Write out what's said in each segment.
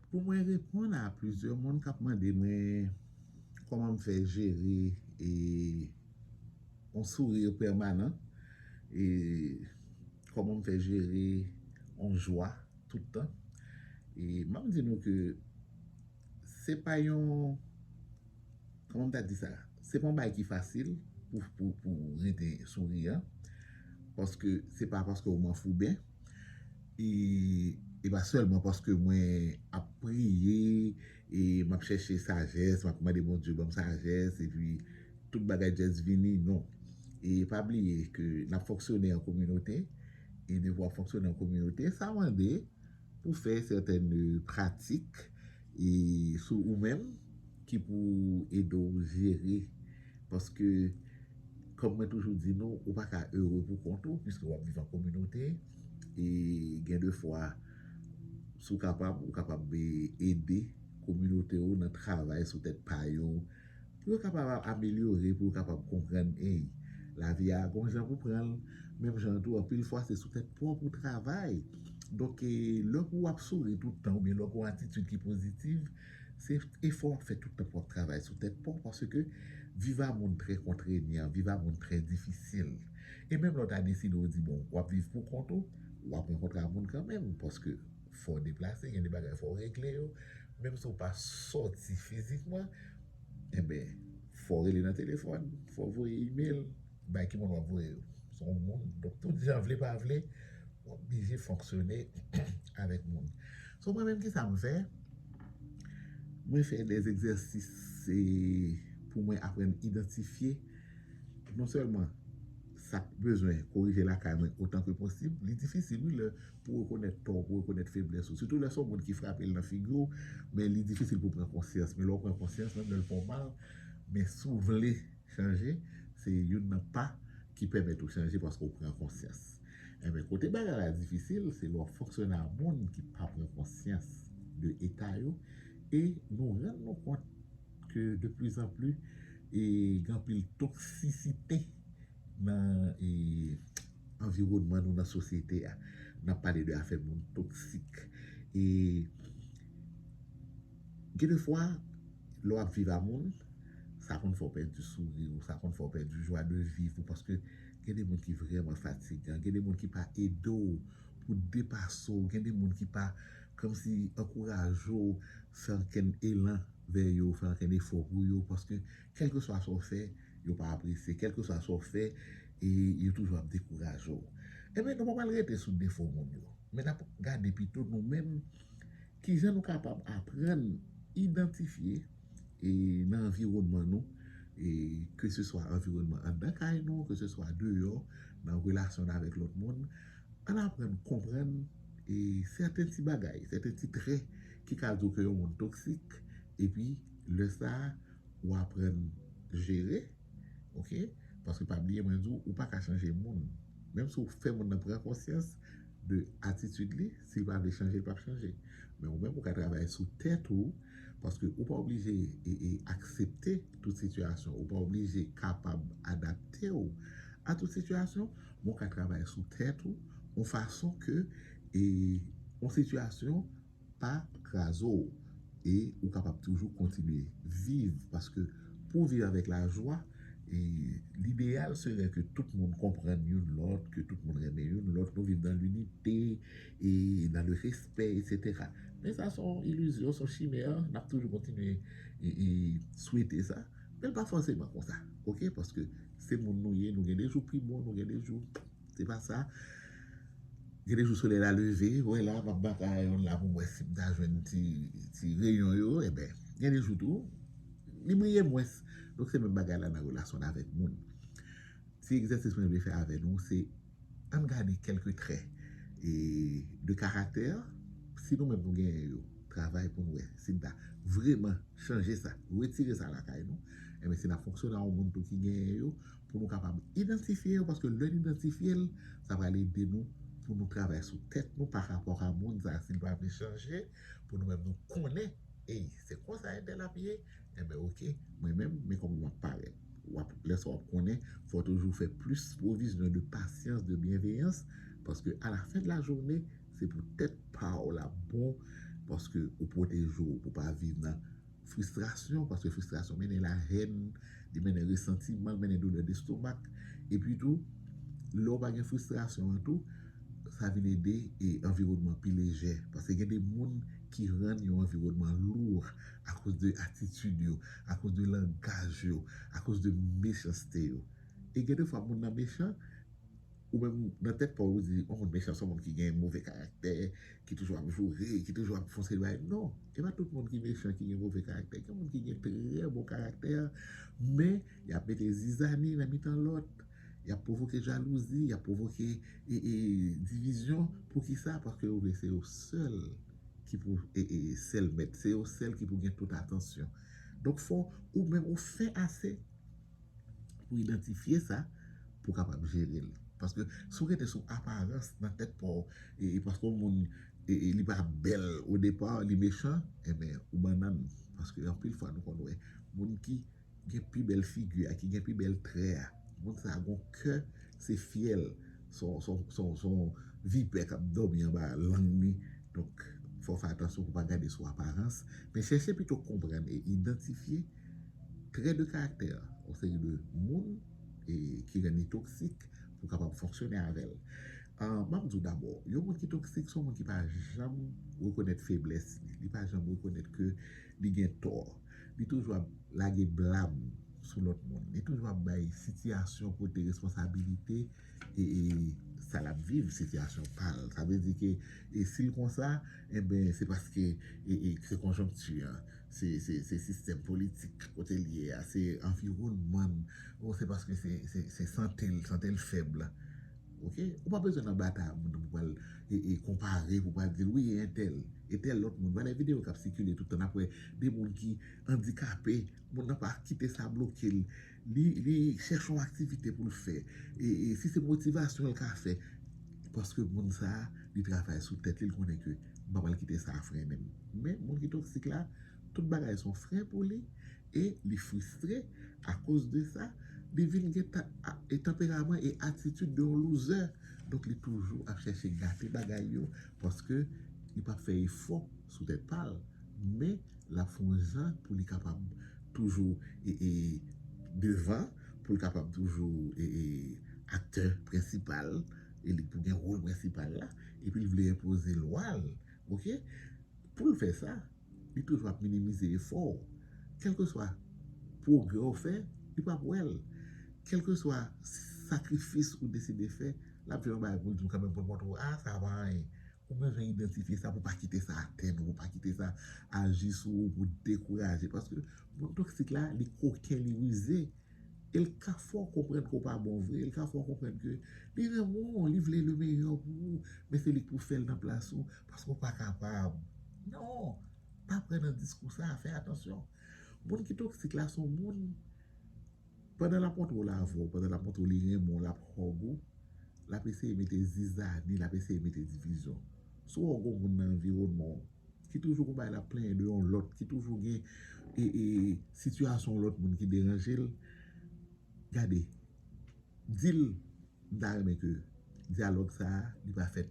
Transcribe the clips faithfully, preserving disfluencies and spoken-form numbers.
Pou mwen reponn a plizyè moun k ap mande mwen kòman m fè jere e yon souri pèmanan e kòman m fè jere yon jwa tout tan. E m ap di nou ke se pa yon, kòman m ta di sa, se pa yon bagay ki fasil pou, pou, pou rete souriyan, paske se pa paske w manfouben, e, e pa sèlman paske mwen ap priye, e m ap chèche sajès, m ap mande Bondye ban m sajès, epi tout bagay just vini, non. E pa bliye ke n ap fonksyone an kominote, e depi w ap fonksyone an kominote, sa mande pou fè sètèn pratik e sou ou menm ki pou ede w jere. Paske, kòm mwen toujou di nou, ou pa ka ere pou kont ou, piske w ap viv an kominote, e gen de fwa, si w kapab, ou kapab e, ede kominote w nan travay sou tèt pa yo, pou yo kapab amelyore, pou yo kapab konprann, ey, lavi a gon jan pou pran l, menm jan tou, anpil fwa se sou tèt pa w pou w travay. Donk, e, lè w ap souri tout tan, oubyen lè w gen yon atitid ki pozitiv, se efò w ap fè tout tan pou w ap travay sou tèt pa w, paske viv a moun trè kontrenyan, viv a moun trè difisil. E menm lè w ta deside w di, bon, w ap viv pou kont ou, w ap rankontre a moun kanmenm, paske fò w deplase, gen de bagay fò w regle yo, menm si w pa sòti fizikman, enben, fò w rele nan telefòn, fò w voye imèl, bay ki moun w ap voye yo. Se yon moun, donk tout jan vle pa vle, w oblije fonksyone avèk moun. So, mwen menm, kisa m fè? Mwen fè de egzèsis, e, pou mwen aprann idantifye non sèlman sa k bezwen korije lakay mwen otan ke posib, li difisil, wi, lè pou rekonèt tò, pou rekonèt feblès ou. Sitou lè se yon moun ki frape l nan figi w, men li difisil pou w pran konsyans. Men lè w pran konsyans, menm lè l fè w mal, men si w vle chanje, se youn nan pa ki pèmèt ou chanje paske w pran konsyans. Enben, kote bagay la difisil, se lè w ap fonksyone a moun ki pa pran konsyans de eta yo, e nou rann nou kont ke de plus en plus, e gen anpil toksisite nan, e, anviwònman nou, nan sosyete a. N ap pale de afè moun toksik. E gen de fwa, lè w ap viv a moun, sa konn fè w pèdi souri w, sa konn fè w pèdi jwa de viv ou, paske gen de moun ki vrèman fatigan, gen de moun ki pa ede w pou depase w, gen de moun ki pa kòmsi ankouraje w, fè ankenn elan vè yo, fè ankenn efò pou yo, paske kèlkeswa sa w fè, yo pa apresye, kèlkeswa sa w fè, e yo toujou ap dekouraje w. Enben, nou pa pral rete sou defo moun yo, men n ap gade pito nou menm, kijan nou kapab aprann idantifye, e, nan anviwònman nou, e, ke se swa anviwònman anndan kay nou, ke se swa deyò, nan relasyon n avèk lòt moun, ann aprann konprann, e, sèten ti bagay, sèten ti trè ki ka di w ke yon moun toksik, epi lè sa a, ou aprann jere, oke? Paske pa bliye, mwen di w, ou pa ka chanje moun. Menm si w fè moun nan pran konsyans de atitid li, si l pa vle chanje, l p ap chanje. Men ou menm, ou ka travay sou tèt ou, paske ou pa oblije e, e, aksepte tout sitiyasyon, ou pa oblije kapab adapte w a tout sitiyasyon, men ou ka travay sou tèt ou, yon fason ke, e, yon sitiyasyon pa kraze w, e ou kapab toujou kontinye viv, paske pou w viv avèk lajwa, e lideyal serè ke tout moun konprann youn lòt, ke tout moun renmen youn lòt, nou viv dans l'unité, e dans le respect, et cetera. Men sa se yon ilizyon, se yon chimè, n ap toujou kontinye e, e swete sa, men l pa fòseman konsa, oke? Paske se moun nou ye, nou gen de jou pi bon, nou gen de jou, se pa sa. Gen de jou solèy la leve, wè la, m ap batay yon la pou m wè si m ta jwenn ti, ti reyon yo, enben, gen de jou tou, li briye mwens. Donk, se menm bagay la nan relasyon n avèk moun. Ti egzèsis mwen vle fè avè nou, se ann gade kèlke trè, e, de karaktè, si nou menm nou genyen yo, travay pou n wè si n ta vrèman chanje sa, retire sa lakay nou. Enben, si n ap fonksyone a yon moun tou ki genyen yo, pou nou kapab idantifye yo, paske lè n idantifye l, sa pral ede nou pou nou travay sou tèt nou pa rapò a moun sa a, si l pa vle chanje, pou nou menm nou konnen, ey, se konsa entèl ap ye, enben, oke, mwen menm, men kòman m ap parèt. W ap, lè sa w ap konnen, fò w toujou fè plis pwovizyon de pasyans, de byenveyans, paske a la fen de la jounen, se pou tèt pa w l ap bon, paske ou pwoteje w pou pa viv nan fristrasyon, paske fristrasyon mennen lahèn, li mennen resantiman, li mennen doulè destomak. Epi tou, lè w pa gen fristrasyon an tou, sa vin ede e anviwònman pi lejè. Paske gen de moun ki rann yon anviwònman lou akoz de atitid yo, akoz de langaj yo, akoz de mechanste yo. E gen de fwa moun nan mechan, ou menm nan tèt pa w, ou di, yon moun mechan se yon moun ki gen move karaktè, ki toujou ap joure, ki toujou ap fon seri bagay. Non, e pa tout moun ki mechan ki gen move karaktè. Gen moun ki gen trè bon karaktè, men y ap mete zizani nan mitan lòt, y ap pwovoke jalouzi, y ap pwovoke e, e, divizyon. Poukisa? Paske yo vle se yo sèl ki pou e, e, sèl mèt, se yo sèl ki pou gen tout atansyon. Donk fò ou menm ou fen ase pou idantifye sa, pou w kapab jere l. Paske si w rete sou aparans nan tèt pa w, e, e paske yon moun e, e, li pa bèl o depa, li mechan, enben, ou bannann. Paske anpil fwa nou konn wè moun ki gen pi bèl figi a, ki gen pi bèl trè a, moun sa a gon kè, se fyèl, son, son, son, son vipè k ap dòmi anba lang li. Donk, fò w fè atansyon pou w pa gade sou aparans, men chèche pito konprann e idantifye trè de karaktè yon seri de moun e, ki rann li toksik pou w kapab fonksyone avè l. Ah, m ap di w dabò, yon moun ki toksik se yon moun ki pa janm rekonèt feblès li, li pa janm rekonèt ke li gen tò, li toujou ap lage blam sou lòt moun, li toujou ap bay sitiyasyon kote responsabilite e, e sa l ap viv, sitiyasyon pa l. Sa vle di ke e si l konsa, enben, se paske e, e, se konjonkti an, se, se, se sistèm politik kote l ye a, se anviwònman l, ou se paske se, se, se sante l, sante l fèb. Oke? Ou pa bezwen nan batay ak moun nan pou pral e, e, konpare, pou pral di l, wi, e entèl, e tèl lòt moun. Gade videyo k ap sikile tout tan, n ap wè de moun ki andikape, moun nan pa kite sa bloke l. Li, li chèche yon aktivite pou l fè. E, e si se motivasyon l ka fè, paske moun sa a, li travay sou tèt li, li konnen ke m pa pral kite sa a frennen m. Men, moun ki toksik la, tout bagay se yon fren pou li, e li fristre akoz de sa, li vin gen ta, a, e tanperaman e atitid de yon loser. Donk, li toujou ap chèche gate bagay yo, paske li p ap fè efò sou tèt pa l, men l ap fè yon jan pou li kapab toujou e, e, devan, pou l kapab toujou e, e, aktè prensipal, e li pou gen wòl prensipal la, epi l vle enpoze lwa l, oke? Pou l fè sa, li toujou ap minimize efò w. Kèlkeswa pwogrè w fè, li p ap wè l. Kèlkeswa sakrifis ou deside fè, l ap jwenn yon bagay pou l di w kanmenm, pou l montre w, a, sa pa anyen. Ou bezwen idantifye sa pou w pa kite sa atenn ou, pou w pa kite sa aji sou ou, pou w dekouraje. Paske moun toksik la, li koken, li rize. E l ka fè w konprann ke w pa bon vre, e l ka fè w konprann ke li renmen w, li vle le meyè pou ou, men se li k pou fè l nan plas ou, paske w pa kapab. Non, pa pran nan diskou sa a, fè atansyon. Moun ki toksik la se yon moun, pandan l ap montre w l avè w, pandan l ap montre w li renmen w, l ap hug ou, l ap eseye mete zizani, l ap eseye mete divizyon. Si w wè w gen yon moun nan anviwònman w ki toujou gon bagay l ap plenyen de yon lòt, ki toujou gen e, e, sitiyasyon yon lòt moun ki deranje l, gade, di l, m ta renmen ke dyalòg sa a, li pa fèt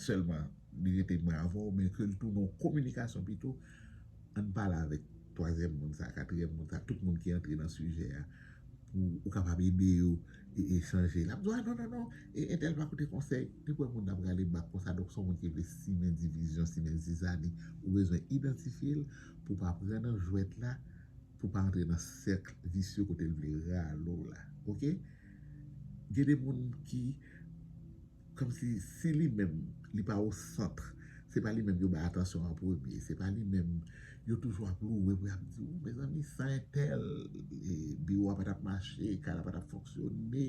sèlman li rete mwen avè w, men ke l tounen yon kominikasyon pito, ann pale avèk twazyèm moun sa, katriyèm moun sa, tout moun ki antre nan sijè a, pou ou kapab ede yo e, e chanje. L ap di w, a, non, non, non, e entèl pa koute konsèy. Li kwè moun nan prale bak konsa, donk se yon moun ki vle simen divizyon, simen zizani. Ou bezwen idantifye l pou w pa pran nan jwèt la, pou w pa antre nan sèk visye kote l vle rale w la. Oke? Gen de moun ki kòmsi si li menm, li pa o sant, se pa li menm yo bay atansyon an premye, se pa li menm yo toujou ap louwe pou y ap di, o, mezanmi, san entèl, e, biwo a pa t ap mache, kay la pa t ap fonksyone,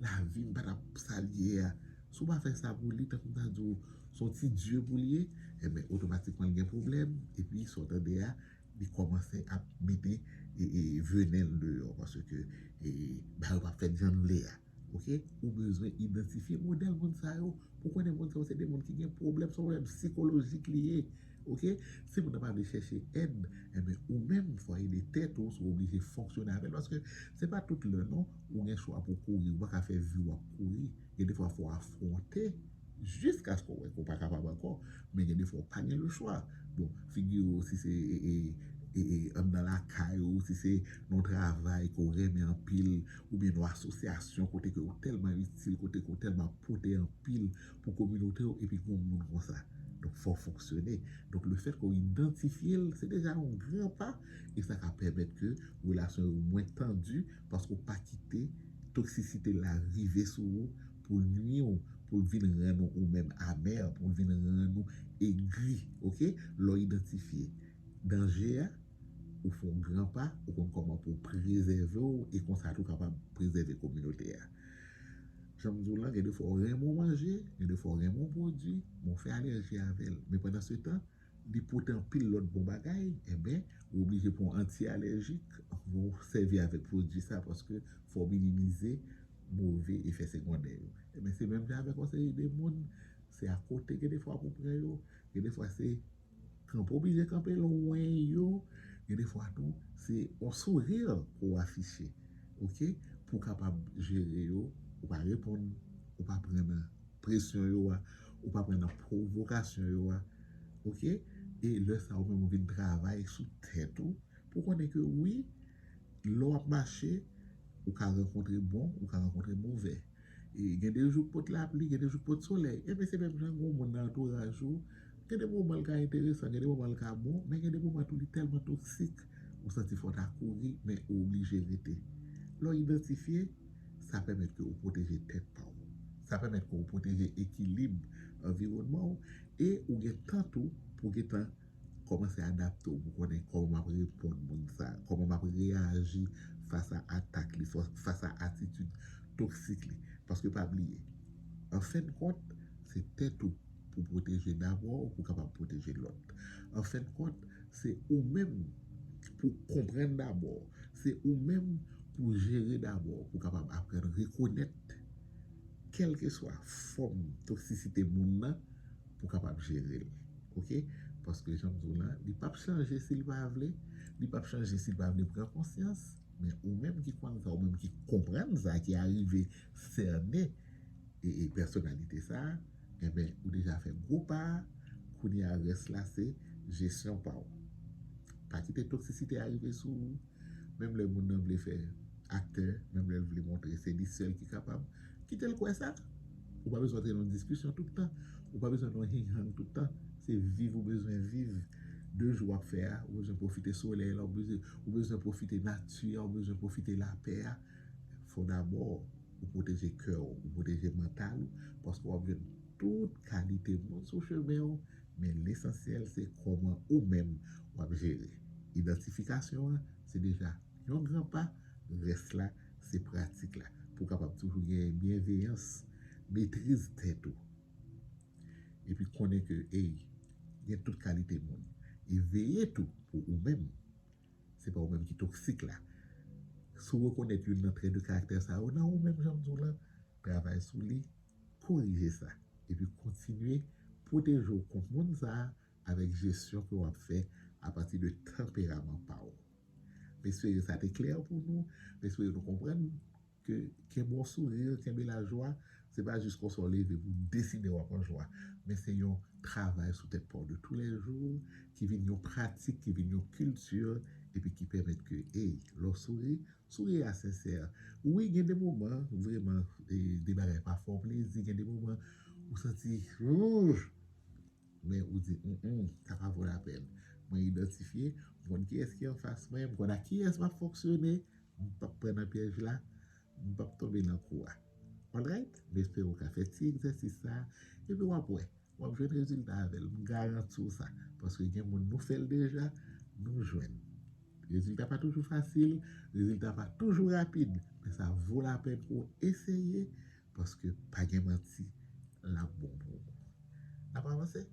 lavi m pa t ap sa l ye a. Si w pa fè sa pou li, tankou m ta di w, se yon ti dye pou l ye, enben, otomatikman l gen pwoblèm, epi sa w tande a, li kòmanse ap mete e, e, venen l deyò, paske e, bagay yo p ap fèt jan l vle a. Oke? Ou bezwen idantifye modèl moun sa yo, pou konnen moun sa yo se de moun ki gen pwoblèm, se yon pwoblèm sikolojik li ye. Oke? Si moun nan pa vle chèche èd, enben, ou menm, fò w ede tèt ou, si w oblije fonksyone avè l, paske se pa tout lè, non, ou gen chwa pou w kouri, ou pa ka fè vi w ap kouri. Gen de fwa, fò w afwonte jiskaske w wè ke w pa kapab ankò. Men gen de fwa w pa gen lechwa. Bon, figire w si se e, e, e, e, anndan lakay ou, si se nan yon travay ke w renmen anpil, oubyen nan yon asosyasyon kote ke w tèlman itil, kote ke w tèlman ap pote anpil pou kominote w, epi gen yon moun konsa. Donk, fò w fonksyone. Donk, lefètke w idantifye l, se deja yon gran pa, e sa ka pèmèt ke relasyon yo mwen tandi, paske w pa kite toksisite la rive sou ou pou l nwi w, pou l vin rann ou, ou menm amè, pou l vin rann ou egri, oke? Lè w idantifye danje a, ou fè yon gran pa, ou konn kòman pou w prezève w, e konsa tou w kapab prezève kominote a. Jan m di w lan, gen de fwa w renmen yon manje, gen de fwa w renmen yon pwodui, men w fè alèji avè l. Men pandan se tan, li pote anpil lòt bon bagay, enben, ou oblije pran yon anti-alèjik anvan w sèvi avèk pwodui sa, paske fò w minimize move efè segondè yo. Enben, se menm jan avèk yon seri de moun, se akote gen de fwa pou pran yo, gen de fwa se kanpe, oblije kanpe lwen yo, gen de fwa tou, se yon souri ke w afiche, oke, pou w kapab jere yo, ou pa reponn, ou pa pran nan presyon yo a, ou pa pran nan pwovokasyon yo a, oke? E lè sa a, ou menm ou vin travay sou tèt ou, pou konnen ke wi, lè w ap mache, ou ka rankontre bon, ou ka rankontre move. E gen de jou k pot lapli, gen de jou k pot solèy. Enben, se menm jan gen yon moun nan antouraj ou, gen de moman l ka enteresan, gen de moman l ka bon, men gen de moman tou li tèlman toksik, ou santi fò w ta kouri, men ou oblije rete. Lè w idantifye, sa pèmèt ke ou pwoteje tèt pa w. Sa pèmèt ke ou pwoteje ekilib anviwònman w e ou gen tan tou pou gentan kòmanse adapte w pou konnen kòman m ap reponn moun sa, kòman m ap reyaji fas a atak li, fas a atitid toksik li. Paske pa bliye, an fen de kont, se tèt ou pou pwoteje dabò, pou kapab pwoteje lòt. An fen de kont, se ou menm pou konprann dabò, se ou menm pou jere dabò, pou kapab aprann rekonèt kèlkeswa fòm toksisite moun nan, pou kapab jere l. Oke? Paske jan m di w lan, li p ap chanje si l pa vle, li p ap chanje si l pa vle pran konsyans, men ou menm ki konn sa, ou menm ki konprann sa, ki arive sène e, e pèsonalite sa, enben, ou deja fè gwo pa a, kounye a rès la se jesyon pa w. Pa kite toksisite a rive sou ou, menm lè moun nan vle fè aktè, menm lè l vle montre se li sèl ki kapab, kite l kwè sa. Ou pa bezwen antre nan diskisyon tout tan, ou pa bezwen nan hing-hang tout tan, se viv ou bezwen viv. De jou w ap fè a, ou bezwen pwofite solèy la, ou bezwen, ou bezwen pwofite nati a, ou bezwen pwofite lapè a. Fò dabò ou pwoteje kè w, ou pwoteje mantal ou, paske w ap jwenn tout kalite moun sou chemen w, men lesansyèl se kòman ou menm w ap jere. Idantifikasyon an se deja yon gran pa, rès la se pratik la. Pou w kapab toujou genyen byenveyans, metriz tèt ou. Epi konnen ke, ey, gen tout kalite moun. E veye tou pou ou menm. Se pa ou menm ki toksik la. Si w rekonèt youn nan trè de karaktè sa yo nan ou menm, jan m di w lan, travay sou li, korije sa. Epi kontinye pwoteje w kont moun sa a avèk jesyon ke w ap fè apati de tanperaman pa w. M espere sa te klè pou nou. M espere nou konprann ke kenbe yon souri, kenbe lajwa, se pa jis konsa w leve pou w deside w ap an jwa, men se yon travay sou tèt pa w de toulèjou, ki vin yon pratik, ki vin yon kilti, epi ki pèmèt ke, ey, lè w souri, souri a sensè. Wi, gen de moman, vrèman, e, de bagay pa fè w plezi, gen de moman, ou santi, ouh, men ou di, mm, mm, sa pa vo lapèn. Mwen idantifye, m konn kiyès ki anfas mwen, m konn ak kiyès m ap fonksyone, m p ap pran nan pyèj la, m p ap tonbe nan kou a. Alright? M espere w ka fè ti egzèsis sa a, epi w ap wè, w ap jwenn rezilta avè l, m garanti w sa, paske gen moun nou fè l deja, nou jwenn. Rezilta pa toujou fasil, rezilta pa toujou rapid, men sa vo lapèn pou w eseye, paske pa gen manti, l ap bon pou ou. N ap avanse?